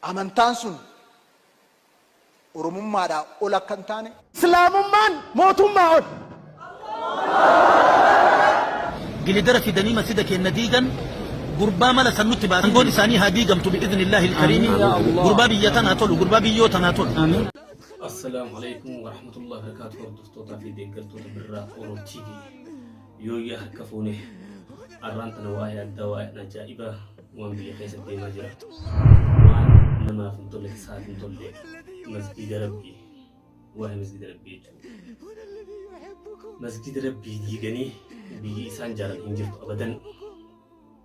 Amantaan sun Oromummaadhaa ol akka hin taane. Islaamummaan mootummaa ol. Gilidara fidanii masjida keenna diigan gurbaa mala san nutti baasan angoon isaanii haa diigamtu bi'iznillaahi alkariimi gurbaa biyya tanaa tolu gurbaa biyyoo tanaa tolu. Assalaamu alaikum warahmatullahi wabarakatuh hordoftootaa fi deeggartoota Birraa Oro TV yooyyaa harka fuune arraan tana waa'ee addaa waa'ee ajaa'ibaa waan biyya keessa deemaa jira waan namaaf hin tolle isaaf hin tolle masgiida rabbii waa'ee masgiida rabbii jechuudha masgiida rabbii diiganii biyyi isaan jaaran hin jirtu abadan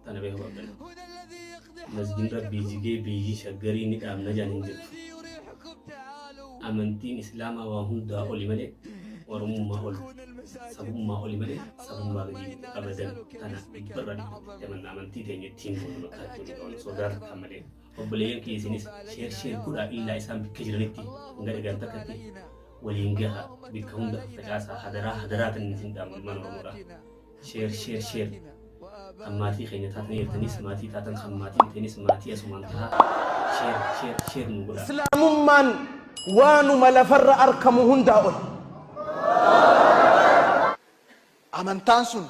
tana beekuu qabdan masgiin rabbii jigee biyyi shaggarii ni dhaabna jaan hin jirtu amantiin islaamaa waa hundaa oli malee oromummaa ol sabummaa oli malee sabummaa gadi miti abadan tana dhibbarraa dhibbatti amanna amantii teenya ittiin boonna bakka itti qabna sodaa takka malee obboleeyyan kiyya isinis sheer sheer godhaa illaa isaan bikka jiranitti hanga dhagaan takkatti waliin gaha bikka hunda facaasaa hadaraa hadaraa tan isin dhaamu ilmaan oromoodha sheer sheer sheer kan maatii keenya taatanii jirtanis maatii taatan kan maatii hin ta'inis maatii asumaan tahaa sheer sheer sheer nu godhaa. Islaamummaan waanuma lafarra arkamu hundaa ol. Amantaan sun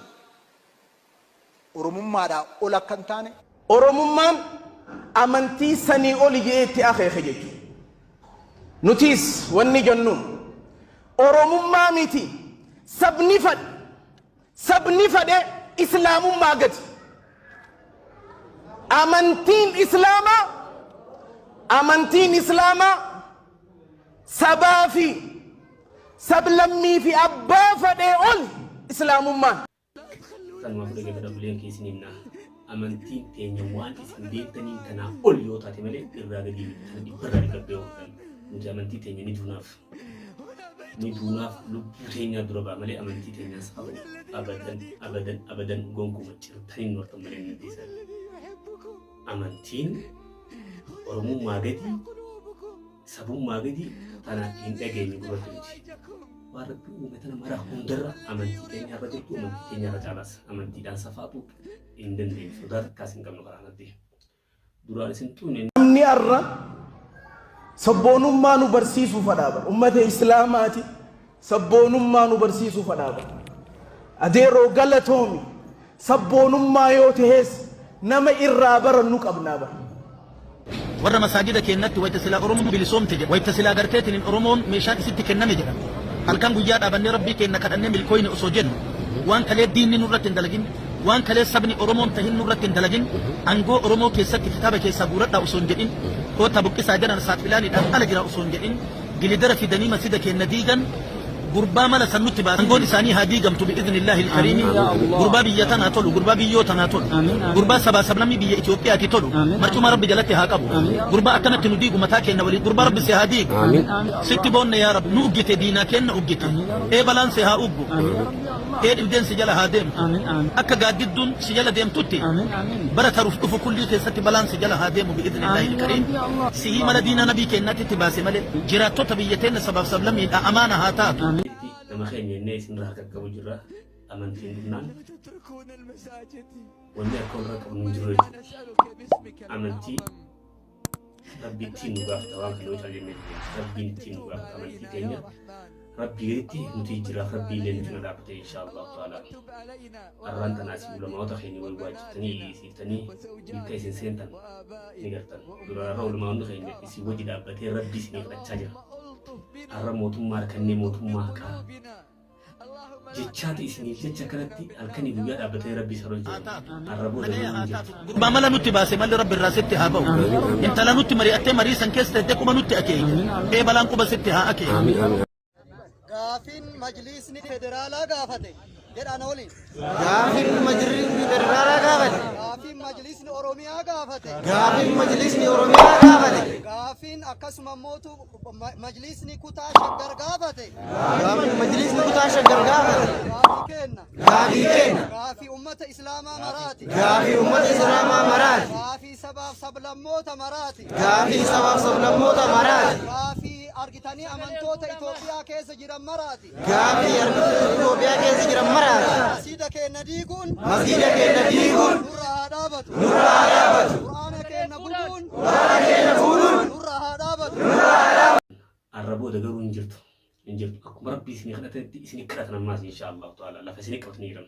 Oromummaadhaa ol akka hin taane. Oromummaan amantii sanii oli je'ee itti akeeke jechuudha. Nutiis wanni jennuun Oromummaa miti sabni fadhe sabni fadhe Islaamummaa gadi. Amantiin Islaamaa amantiin Islaamaa sabaa fi sablammii fi abbaa fadhee ol Islaamummaan. Kanumaaf dhaggeeffadha obboleeyyan kee isiniin na amantiin teenya waan isin beektaniin kanaa ol yoo taate malee irraa gadii miti tana dhibbarraa dhibba beekuu qabdan nuti amantii teenya ni duunaaf ni duunaaf lubbuu teenyaa dura ba'a malee amantii teenyaa saba abadan abadan abadan gonkuma cirtanii nu harkan malee hin dandeessan amantiin oromummaa gadi sabummaa gadi tana hin dhageenye gurratti miti. Waan Rabbi uume tana mara hundarra amantii keenya irra jirtu amantii keenya irra caalaas amantiidhaan safaatu hin dandeenyu. Sodaa takkaas hin qabnu karaa kanatti. Duraan isin xuune Namni arra sabboonummaa nu barsiisuu fadhaa bar. Ummata Islaamaati sabboonummaa nu barsiisuu fadhaa bar. Adeeroo galatoomi Sabboonummaa yoo tahes nama irraa barannu qabnaa bar. Warra masaajida keennatti wayta silaa Oromoon bilisoomte jedhan, wayta silaa garteetiniin Oromoon meeshaan isitti kenname jedhan, halkan guyyaa dhaabannee Rabbii keenna kadhannee milkooyne osoo jennu, waan kalee diinni nurratti hin dalagin, waan kalee sabni Oromoon tahin nurratti hin dalagin, angoo Oromoo keessatti kitaaba keessaa guuradhaa osoo hin jedhin, koottaa buqqisaa jedhan saaxilaaniidhaan ala jira osoo hin jedhin, Gilidara fidanii masjida keenna diigan gurbaa mala san nutti baasan angoon isaanii haa diigamtu bi'iznillaahi alkariimi gurbaa biyya tanaa tolu gurbaa biyyoo tanaa tolu gurbaa sabaa sablammii biyya Itoophiyaati tolu marcuma rabbi jalatti haa qabu gurbaa akkanatti nu diigu mataa keenna waliin gurbaa rabbi si haa diigu sitti boonne yaa rabbi nu uggite diinaa keenna uggite ee balaan si haa uggu ee dhibdeen si jala haa deemtu akka gaaddidduun si jala deemtutti bara taruuf dhufu kullii keessatti balaan si jala haa deemu bi'iznillaahi alkariim Sihii mala diinaa nabii keennaatti itti baase malee jiraattota biyya teenna sabaaf sablammiidhaa amaana haa taatu. Itti nama keenya jennee isinirra harka qabu jirra amantiin dhufnaan wanni akka walirra qabnu hin jiru jechuudha. Amantii rabbi ittiin nu gaafata waan kana yoo cal jennee rabbiin ittiin nu gaafata amantii teenya Rabbii gaditti nuti jiraaf rabbii illee nu cina dhaabbate insha Allahu ta'ala. Arraan tanaa isin ulamaa'ota keenya wal waajiftanii isiiftanii bikka isin seentan ni gartan. Duraan har'a ulamaa'onni keenya isin wajji dhaabbatee rabbii isinii kadhachaa jira. Har'a mootummaa harkannee mootummaa haqaa jechaati isiniif jecha kanatti halkanii guyyaa dhaabbatee rabbii isa hojjetu. Har'a booda garuu hin jirtu. Gurbaa mala nutti baase malli rabbi irraa sitti haa ba'u. Intala nutti mari'attee marii san keessa teettee quba nutti akeeke. Ee balaan quba sitti haa akeeku. Gaafiin majliisni federaalaa gaafate jedhaa na waliin. Gaafiin majliisni federaalaa gaafate. Gaafiin majliisni Oromiyaa gaafate. Gaafiin majliisni Oromiyaa gaafate. Gaafiin akkasuma mootu majliisni kutaa Shaggar gaafate. Gaafiin majliisni kutaa Shaggar gaafate. Gaafii keenna. Gaafii keenna. Gaafii ummata Islaamaa maraati. Gaafii ummata Islaamaa maraati. Gaafii sabaaf sablammoota maraati. Gaafii sabaaf sablammoota maraati. Gaafii argitanii amantoota Itoophiyaa keessa jiran maraati. Gaafii argitoota Itoophiyaa keessa jiran maraati. Masjiida keenna diiguun. Masjiida keenna diiguun. Nurra haa dhaabatu. Nurra haa dhaabatu. Qur'aana keenna gubuun. Qur'aana keenna fuudhuun. hin jirtu. Hin jirtu. Akkuma Rabbii isinii kadhatanitti isinii kadhatan ammaas insha Allahu ta'ala lafa isinii qabatanii jiran.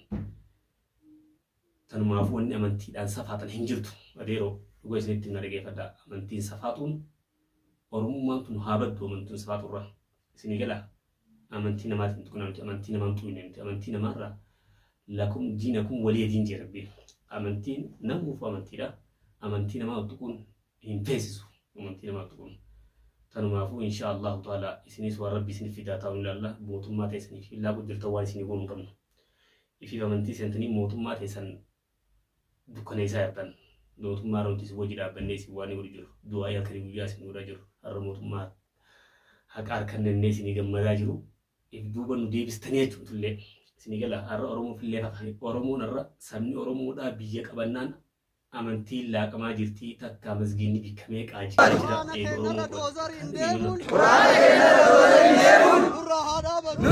Tanumaafuu wanni amantiidhaan safaatan hin jirtu. Adeeroo dhuga isinitti himna dhageeffadhaa. Amantiin safaaxuun Oromummaan tun haa baddu amantiin safaaxurraa. Isinii galaa? Amantii namaatiin hin tuqinaa nuti amantii namaa hin tuqne nuti amantii namaarraa lakum diinakum waliya diin jee Rabbiin. Amantiin namuufuu amantiidha. Amantii namaa tuquun hin feesisu. Amantii namaa tuquun. Tanumaafuu inshaa Allahu ta'ala isinis waan Rabbi isinif fidaa taa'u ni ilaalla. Mootummaa teessaniif laaqu jirtan waan isinii goonu hin qabnu. Ifiif amantii seentanii mootummaa teessan dukkaneessaa jirtan. Mootummaa irra nuti isin wajji dhaabbannee isin waan godhu jiru. Du'aa'ii halkanii guyyaa isin godhaa jiru. Har'a mootummaa haqa harkannennee isinii gammadaa jiru. If duuba nu deebistanii jechuun tullee. Isinii gala har'a Oromoof illee fafa. Oromoon har'a sabni Oromoodhaa biyya qabannaan amantiin laaqamaa jirtii takkaa masgiinni bikka meeqaa jiraa jira Qur'aana eega keenyarra Oromoon qabate. doozariin Kan deemuun Qur'aana nurraa haa dhaabatu.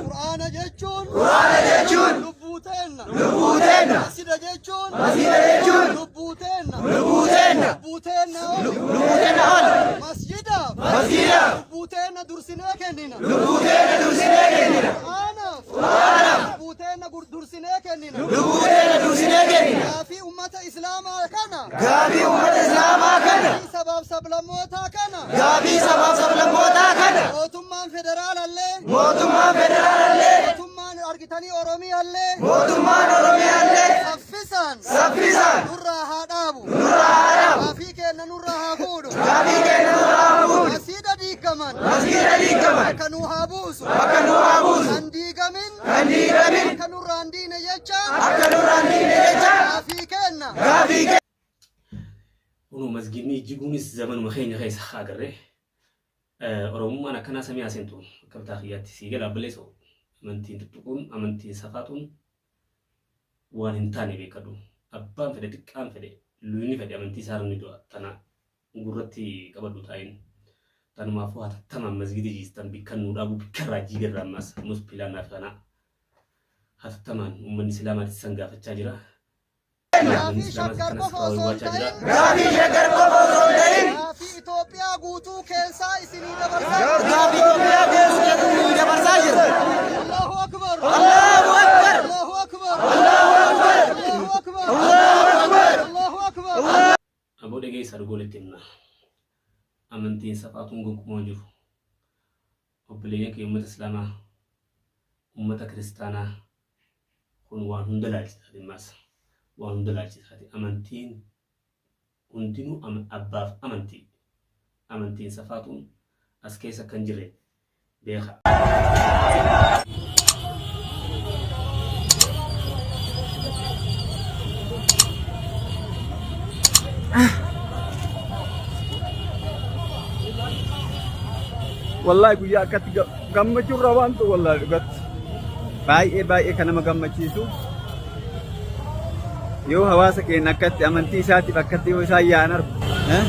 Qur'aana jechuun Qur'aana jechuun lubbuu teenna. lubbuu teenna. Masjida jechuun Masjida jechuun lubbuu teenna. lubbuu teenna. Lubbuu teenna ol. Lubbuu teenna ol. Masjidaaf Masjidaaf lubbuu teenna dursinee kennina. lubbuu teenna dursinee kennina. Qur'aanaaf Qur'aanaaf lubbuu teenna dursinee kennina. lubbuu teenna dursinee kennina. Gaafii ummata Islaamaa kana. Gaafii ummata Islaamaa kana. Gaafii sabaaf sablammootaa kana. Gaafii sabaaf sablammootaa kana. Mootummaan federaalallee. Mootummaan federaalallee. Mootummaan argitanii Oromiyaallee. Mootummaan Oromiyaallee. Saffisaan. Saffisaan. Nurraa haa dhaabu. Nurraa haa dhaabu. Gaafii keenna nurraa haa fuudhu. Gaafii keenna nurraa haa fuudhu. Masiida diigaman. Masgiida diigaman. Bakka nuu haa buusu. Bakka nuu haa buusu. Kan diigamin. Kan diigamin. Akka nurraa hin diine jecha. Akka nurraa hin diine jecha. Gaafii keenna. Gaafii keenna. Kunoo masgiidni jiguunis zamanuma keenya keessa agarre. Oromummaan akkanaa samii haa seentu akka bitaa kiyyaatti sii gala obboleessoo amantiin tuttuquun amantiin safaaxuun waan hin taane beekadhu. Abbaan fedhe xiqqaan fedhe luyni fedhe amantii isaarra ni du'a tana gurratti qabadhu taa'in. Tanumaafuu hatattamaan masgida jiistan bikkan nuu dhaabuu bikkarraa jiigarraa ammaas ammas pilaanaaf kanaa hatattamaan uummanni islaamaatis san gaafachaa jira. Uummanni Gaafii islaamaas Shaggar kanas qofa osoo hin raawwachaa jira. ta'in. Gaafii Shaggar qofa osoo hin ta'in. Gaafii Itoophiyaa guutuu keessaa isinii dabarsaa jirra. Gaafii Itoophiyaa keessa isinii dabarsaa jirra. Allahu Akbar. Allahu Akbar. Allahu Akbar. Allahu Akbar. Allahu Akbar. Allahu Akbar. Allahu Akbar. Aboo dhageessa dhuga walitti himna. Amantiin safaatuun gonkumaa hin jiru. Obboleeyyan keenya uummata Islaamaa, uummata Kiristaanaa kun waan hunda laalchisaati ammaas. Waan hunda laalchisaati. Amantiin hundinuu abbaaf amantii. Amantiin safaatuun as keessa kan jirre beeka. Wallaahi guyyaa akkatti gammachuu irraa waan ta'u wallaahi dhugatti. Baay'ee baay'ee kan nama gammachiisu. Yoo hawaasa keenya akkatti amantii isaatiif akkatti yoo isaan yaa'an argu. Eh?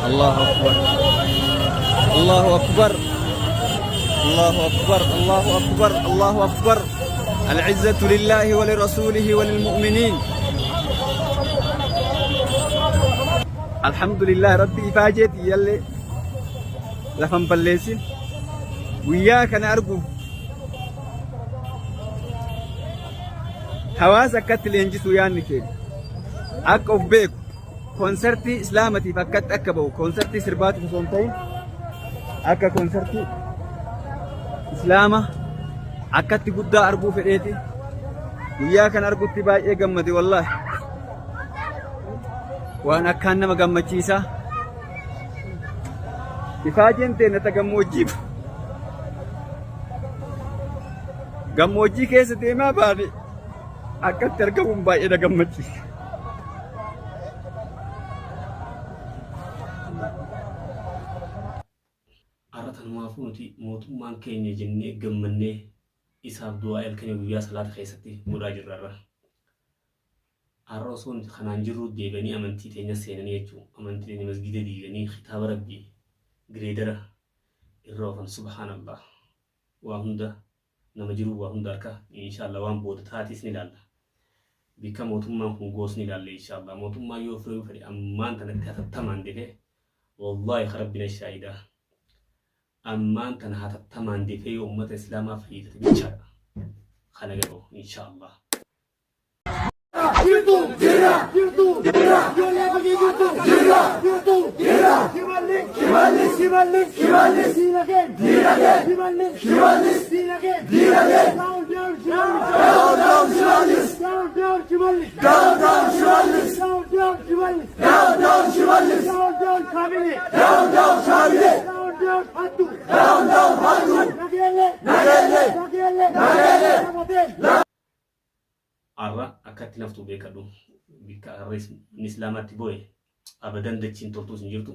Allahu Akbar. Allahu Akbar. Allahu Akbar. Allahu Akbar. Allahu Akbar. Al-izzatu lillahi wa lirasuulihi wa lilmu'miniin. Alhamdulillah Rabbi ifaajee tiyyallee lafan balleessin guyyaa kana arguuf hawaasa akkatti leenjisuu yaanni keenya akka of beeku konsartii islaamatiif akkatti akka ba'u konsartii sirbaatiif osoo hin ta'in akka konsartii islaama akkatti guddaa arguu fedheeti guyyaa kana argutti baay'ee gammade wallaahi waan akkaan nama gammachiisaa ifaajeen teenna ta gammoojjiif gammoojjii keessa deemaa baane akkatti argamuun baay'ee na gammachiisa. Har'a tanumaafuu nuti mootummaan keenya jennee gammannee isaaf du'aa halkanii guyyaa salaata keessatti godhaa jirra har'a. Har'a osoo nuti kanaan jirruu deebi'anii amantii teenya seenanii jechuu amantii teenya masgiida diiganii kitaaba rabbii gireedara irra oofan subhaanallah. Waa hunda nama jiruu waa hunda harka inshallah waan booda taatis ni ilaalla. Bikka mootummaan kun goos ni ilaalla inshallah. Mootummaan yoo firee fedhe ammaan tanatti hatattamaan defee wallahi rabbina shaahidaa. Ammaan tana hatattamaan defee yoo ummata islaamaa fayyadate bichaadha. Kana garuu inshallah. Jirtu jirra jirtu jirra ijoollee gudii jirtu jirra jirtu jirra Shimallis Shimallis Shimallis Shimallis diina keenya diina keenya Shimallis Shimallis diina keenya diina keenya down down Shimallis down down Shimallis down down Shimallis down down Shimallis down down Shimallis down down Shimallis down down Kabine down down Kabine down down Hattu down down Hattu Nageelle Nageelle Nageelle Nageelle Nageelle. Arra akkatti naftu beekadhu. Bikka arra inni islaamaatti bo'e abadan dachiin toltuus hin jirtu.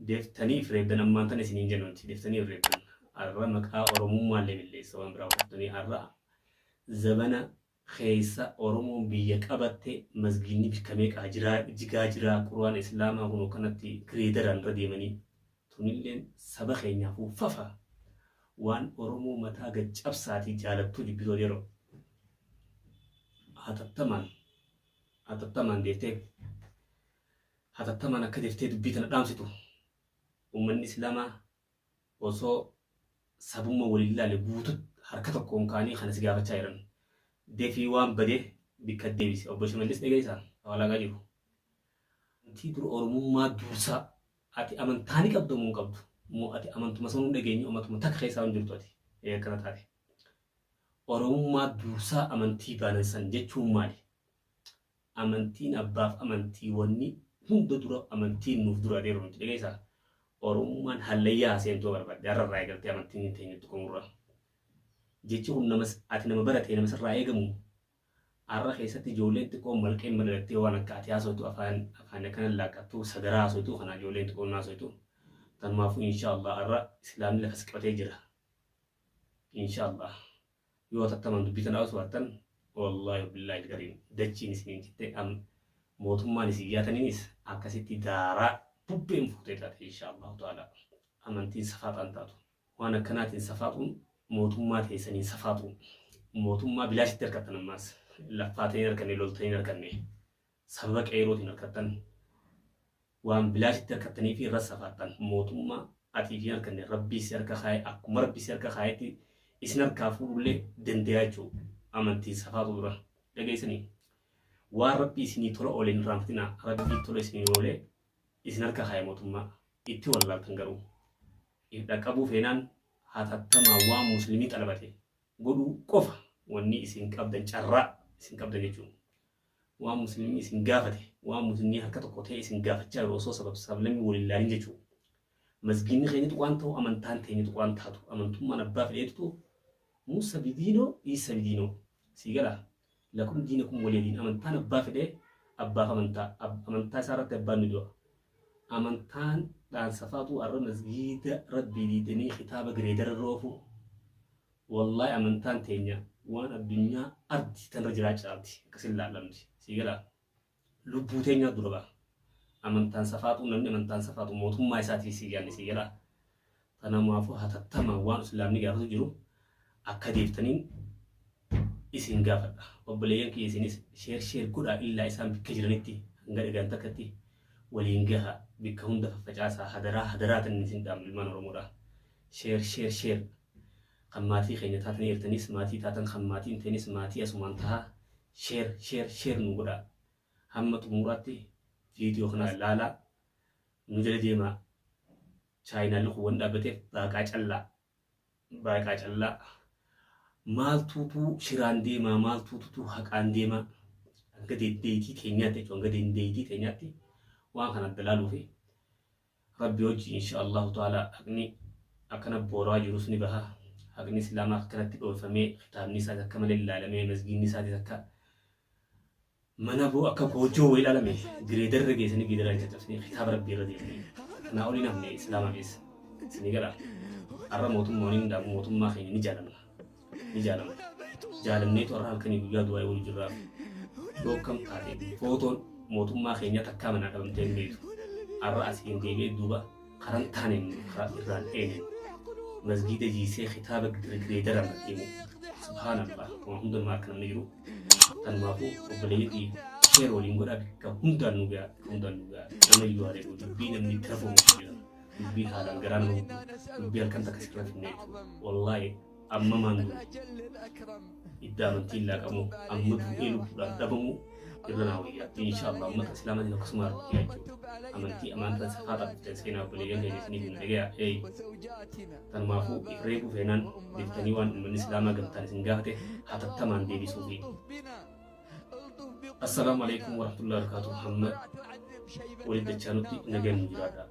Deeftanii if reebdan ammaan tana isiniin jennu nuti deeftanii if reebdan. Arra maqaa Oromummaallee balleessa waan biraa qoftanii arra zabana keessa Oromoon biyya qabatte masgiidni bikka meeqaa jiraa jigaa jiraa quraan islaamaa kunoo kanatti gireedaraan irra deemanii tunilleen saba keenyaafuu fafa waan Oromoo mataa gad cabsaatii jaalattuu jibbitoo yeroo hatattamaan hatattamaan deeftee hatattamaan akka deeftee dubbii tana dhaamsitu ummanni islaamaa osoo sabumma waliin ilaale guutut harka tokkoon ka'anii kana si gaafachaa jiran. Defii waan bade bikka deebisi. Obbo Shimallis dhageessaa walaagaa jiru. Amantii dura Oromummaa dursaa ati amantaa ni qabdu moo hin qabdu? Moo ati amantuma sanuu hin dhageenye amatuma takka keessaa hin jirtu ati akkana taate. Oromummaa dursaa amantii baanan san jechuun maali? Amantiin abbaaf amantii wanni hunda dura amantiin nuuf dura adeeru nuti dhageessaa. Oromummaan hallayyaa seentuu barbaadde har'a irraa eegaltee amantiin hin teenye tuqamurraa. Jechi kun nama ati nama baratee nama sirraa eegamu har'a keessatti ijoolleen xiqqoon malqeen madalattee waan akka ati haasoftu afaan afaan akkana laaqqattu sagaraa haasoftu kana ijoolleen xiqqoon haasoftu. Tanumaafuu inshaallah har'a islaamni lafa siqatee jira. Inshaallah yoo hatattamaan dubbii tana osoo baattan wallaahi billaahi gariin dachiin isiniin jette am mootummaan isin yaataniinis akkasitti daaraa bubbeen fuutee taate inshaallahu ta'ala amantiin safaaxaan taatu. Waan akkanaatiin safaaxuun mootummaa teessaniin safaaxu mootummaa bilaashitti harkattan ammaas laffaatanii harkanne loltanii harkanne sababa qeerootiin harkattan waan bilaashitti harkattanii fi irra safaaxan mootummaa atii fi harkanne rabbii si harka kaaye akkuma rabbii si harka kaayetti isin harkaa fuudhullee dandayaa jechuudha amantiin safaaxu dura dhageessanii waan rabbii isinii tola oolee hin irraanfatinaa rabbii tola isinii oolee isin harka kaaye mootummaa itti wallaaltan garuu if dhaqqabuu feenaan hatattamaan waan muslimii xalabate godhuu qofa wanni isin qabdan carraa isin qabdan jechuun waan muslimii isin gaafate waan muslimii harka tokko ta'e isin gaafachaa yeroo osoo sabab sablammii waliin laalin jechuun masgiinni keenya tuqaan ta'u amantaan teenya tuqaan taatu amantummaan abbaa fedheetutu Musa bidiinoo Iisa bidiinoo sii gala lakum diinakum walii diin amantaan abbaa fedhee abbaaf amantaa amantaa isaa irratti abbaan ni du'a amantaan dhaansafaatuu arra masgiida rabbii diidanii kitaaba gireedara irra oofu wallahi amantaan teenya waan addunyaa ardi tanarra jiraa caalti akkasin laallamti sii gala lubbuu teenyaa dura ba'a amantaan safaatuu namni amantaan safaatu mootummaa isaatii sii yaanne sii gala tanamaafuu hatattamaan waan islaamni gaafatu jiru akka deeftaniin isin gaafadha obboleeyyan kiyya isinis share share godhaa illaa isaan bikka jiranitti hanga dhagaan takkatti waliin gaha bikka hunda faffacaasaa hadaraa hadaraa tan isin dhaamu ilmaan oromoodha share share share kan maatii keenya taatanii jirtanis maatii taatan kan maatii hin ta'inis maatii asumaan tahaa share share share nu godhaa hamma xumuraatti viidiyoo kana laalaa nu jala deemaa chaayinaalli kun waan dhaabbateef baaqaa callaa baaqaa callaa maaltuutu shiraan deemaa maaltuutu haqaan deemaa hanga dandeettii teenyaatti jechuudha hanga dandeettii teenyaatti waan kana adda laaluu fi rabbi hojii insha Allahu ta'ala haqni akkana booraa jirus ni baha haqni islaamaa akkanatti dhoofamee kitaabni isaas akka malee ilaalamee masgiinni isaatis akka mana boo akka goojjoo wayii ilaalame gireedarra geessanii gireedarra caccabsanii kitaaba rabbii irra deemanii kanaa oliin hafne islaama keessa isinii gala har'a mootummaa waliin dhaabu mootummaa keenya ni jaalanna ni jaalanna jaalanneetu har'a halkanii guyyaa du'aa wal jirraaf yoo akkam taate footoon mootummaa keenya takkaa manaa dhabamtee hin beektu har'a asiin deebi'ee duuba karan taaneen karaa irraan eenyu. Masgiida jiisee kitaaba gireedaraan deemu. Subhaanallah waan hunda nama akka namni jiru. Tanumaafuu obboleeyyan kiyya share waliin godhaa bakka hundaan nu gayaa bakka hundaan nu gayaa. Nama iyyuu haa deemu dubbii namni itti rafamu jira. Dubbii haalaan garaa nama gubdu dubbii halkan takka sirra finne jechuudha. Wallaahi amma maan duune idda amantiin laaqamuu amma du'ee lubbuudhaan dhabamuu irra naa wayya. Insha Allah ummata islaamaatiin akkasuma argaa jechuudha. Amantii amaantaa safaa qabdan seenaa obboleeyyan keenya isiniif hin dhagaya. Ee tanumaafuu if reebuu feenaan deebitanii waan ummanni islaamaa gamtaan isin gaafate hatattamaan deebisuufi. Assalaamu alaikum warahmatullahi wabarakatuh. Hamma walitti dachaanutti nagaan nu jiraadha.